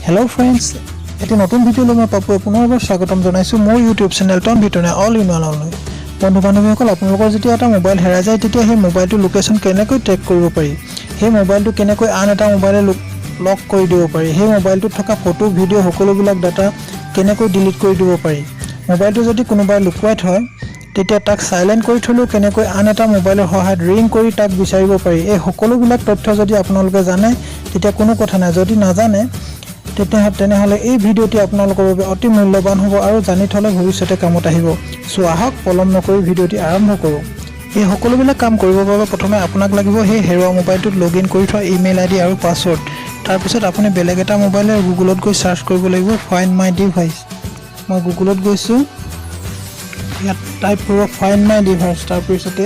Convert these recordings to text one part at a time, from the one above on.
Hello' friends, এটি নতুন ভিডিঅ'লৈ মই পাপুৱে পুনৰবাৰ স্বাগতম জনাইছোঁ মোৰ ইউটিউব চেনেল টন ভিতনে অল ইন ওৱানলৈ। বন্ধু বান্ধৱীসকল, আপোনালোকৰ যেতিয়া এটা মোবাইল হেৰাই যায়, তেতিয়া সেই মোবাইলটোৰ লোকেশ্যন কেনেকৈ ট্ৰেক কৰিব পাৰি, সেই মোবাইলটো কেনেকৈ আন এটা মোবাইলে লক কৰি দিব পাৰি, সেই মোবাইলটোত থকা ফটো, ভিডিঅ' সকলোবিলাক ডাটা কেনেকৈ ডিলিট কৰি দিব পাৰি, মোবাইলটো যদি কোনোবাই লুকুৱাই থয় তেতিয়া তাক চাইলেণ্ট কৰি থ'লেও কেনেকৈ আন এটা মোবাইলৰ সহায়ত ৰিং কৰি তাক বিচাৰিব পাৰি, এই সকলোবিলাক তথ্য যদি আপোনালোকে জানে তেতিয়া কোনো কথা নাই। যদি নাজানে তেতিয়া তেনেহ'লে এই ভিডিঅ'টি আপোনালোকৰ বাবে অতি মূল্যৱান হ'ব আৰু জানি থ'লে ভৱিষ্যতে কামত আহিব। চ' আহক, পলম নকৰি ভিডিঅ'টি আৰম্ভ কৰোঁ। এই সকলোবিলাক কাম কৰিবৰ বাবে প্ৰথমে আপোনাক লাগিব সেই হেৰুৱা মোবাইলটোত লগ ইন কৰি থোৱা ইমেইল আই ডি আৰু পাছৱৰ্ড। তাৰপিছত আপুনি বেলেগ এটা মোবাইলে গুগলত গৈ চাৰ্চ কৰিব লাগিব "ফাইণ্ড মাই ডিভাইচ"। মই গুগলত গৈছোঁ। ইয়াত টাইপ কৰিব "ফাইণ্ড মাই ডিভাইচ"। তাৰপিছতে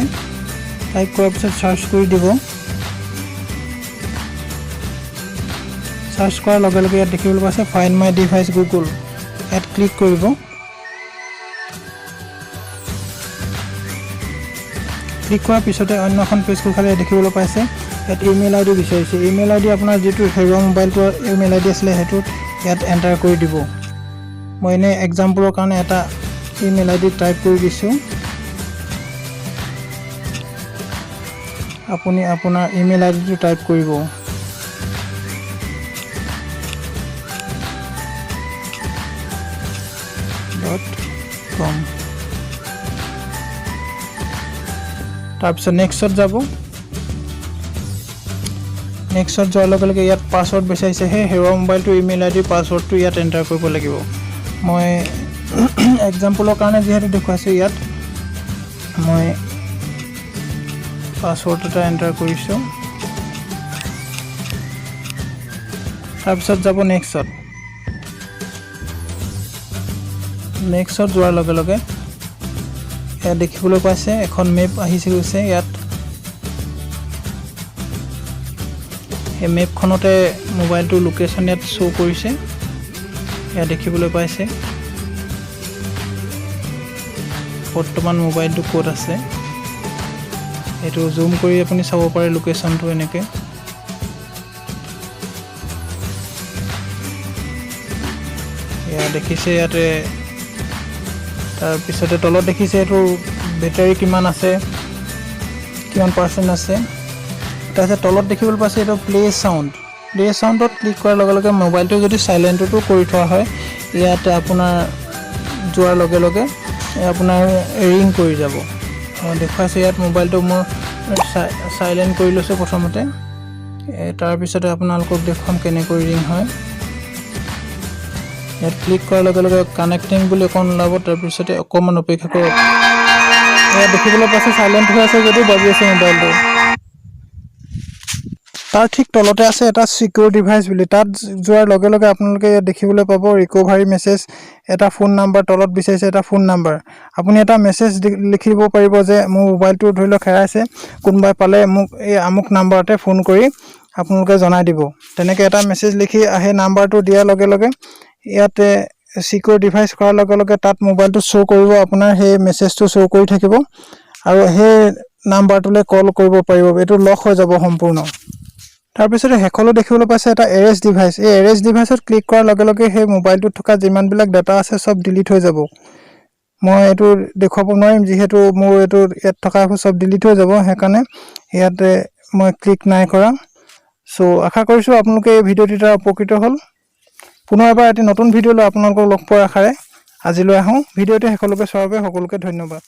টাইপ কৰাৰ পিছত চাৰ্চ কৰি দিব। চাৰ্চ কৰাৰ লগে লগে ইয়াত দেখিবলৈ পাইছে "ফাইণ্ড মাই ডিভাইচ গুগল"। ইয়াত ক্লিক কৰিব। ক্লিক কৰাৰ পিছতে অন্য এখন পেজ খোল খালে। দেখিবলৈ পাইছে ইয়াত ইমেইল আই ডি বিচাৰিছে। ইমেইল আই ডি আপোনাৰ যিটো হেৰুৱা মোবাইলটোৰ ইমেইল আই ডি আছিলে, সেইটোত ইয়াত এণ্টাৰ কৰি দিব। মই এনেই এক্সাম্পলৰ কাৰণে এটা ইমেইল আই ডি টাইপ কৰি দিছোঁ। আপুনি আপোনাৰ ইমেইল আই ডিটো টাইপ কৰিব। .com। তাৰপিছত নেক্সটত যাব। নেক্সটত যোৱাৰ লগে লগে ইয়াত পাছৱৰ্ড বিচাৰিছে। সেই হেৰুৱা মোবাইলটোৰ ইমেইল আই ডিৰ পাছৱৰ্ডটো ইয়াত এণ্টাৰ কৰিব লাগিব। মই এক্সাম্পলৰ কাৰণে যিহেতু দেখুৱাইছোঁ, ইয়াত মই পাছৱৰ্ড এটা এণ্টাৰ কৰিছোঁ। তাৰপিছত যাব নেক্সটত। নেক্সটত যোৱাৰ লগে লগে ইয়াত দেখিবলৈ পাইছে এখন মেপ আহিছে গৈছে। ইয়াত সেই মেপখনতে মোবাইলটোৰ লোকেশ্যন ইয়াত শ্ব' কৰিছে। ইয়াত দেখিবলৈ পাইছে বৰ্তমান মোবাইলটো ক'ত আছে। এইটো জুম কৰি আপুনি চাব পাৰে লোকেশ্যনটো এনেকৈ। এয়া দেখিছে ইয়াতে। তাৰপিছতে তলত দেখিছে এইটো বেটাৰী কিমান আছে, কিমান পাৰ্চেণ্ট আছে। তাৰপিছত তলত দেখিবলৈ পাইছে এইটো প্লে চাউণ্ড। প্লে চাউণ্ডত ক্লিক কৰাৰ লগে লগে মোবাইলটো যদি চাইলেণ্টতো কৰি থোৱা হয়, ইয়াতে আপোনাৰ যোৱাৰ লগে লগে আপোনাৰ ৰিং কৰি যাব। দেখুৱাইছে ইয়াত মোবাইলটো মোৰ চাইলেণ্ট কৰি লৈছোঁ প্ৰথমতে। তাৰপিছতে আপোনালোকক দেখুৱাম কেনেকৈ ৰিং হয়। ইয়াত ক্লিক কৰাৰ লগে লগে কানেক্টিং বুলি অকণ ওলাব। তাৰপিছতে অকণমান অপেক্ষা কৰক। ইয়াত দেখিবলৈ পাইছে চাইলেণ্ট হৈ আছে যদিও বাজি আছে মোবাইলটো। তাৰ ঠিক তলতে আছে এটা ছিকিউৰ ডিভাইচ বুলি। তাত যোৱাৰ লগে লগে আপোনালোকে ইয়াত দেখিবলৈ পাব ৰিকভাৰী মেছেজ, এটা ফোন নাম্বাৰ তলত বিচাৰিছে, এটা ফোন নাম্বাৰ। আপুনি এটা মেছেজ লিখিব পাৰিব যে মোৰ মোবাইলটো ধৰি লওক হেৰাইছে, কোনোবাই পালে মোক এই আমুক নাম্বাৰতে ফোন কৰি আপোনালোকে জনাই দিব। তেনেকৈ এটা মেছেজ লিখি সেই নাম্বাৰটো দিয়াৰ লগে লগে ইয়াতে ছিকিউৰ ডিভাইচ কৰাৰ লগে লগে তাত মোবাইলটো শ্ব' কৰিব, আপোনাৰ সেই মেছেজটো শ্ব' কৰি থাকিব আৰু সেই নাম্বাৰটোলৈ কল কৰিব পাৰিব। এইটো লক হৈ যাব সম্পূৰ্ণ। তাৰপিছতে শেষলৈ দেখিবলৈ পাইছে এটা এৰেজ ডিভাইচ। এই এৰেজ ডিভাইচত ক্লিক কৰাৰ লগে লগে সেই মোবাইলটোত থকা যিমানবিলাক ডাটা আছে চব ডিলিট হৈ যাব। মই এইটো দেখুৱাব নোৱাৰিম, যিহেতু মোৰ এইটো ইয়াত থকা চব ডিলিট হৈ যাব, সেইকাৰণে ইয়াতে মই ক্লিক নাই কৰা। চ' আশা কৰিছোঁ আপোনালোকে এই ভিডিঅ'টিৰ দ্বাৰা উপকৃত হ'ল। পুনৰ এবাৰ এটি নতুন ভিডিঅ' লৈ আপোনালোকক লগ পোৱাৰ আশাৰে আজিলৈ আহোঁ। ভিডিঅ'টি শেষলৈকে চোৱাৰ বাবে সকলোকে ধন্যবাদ।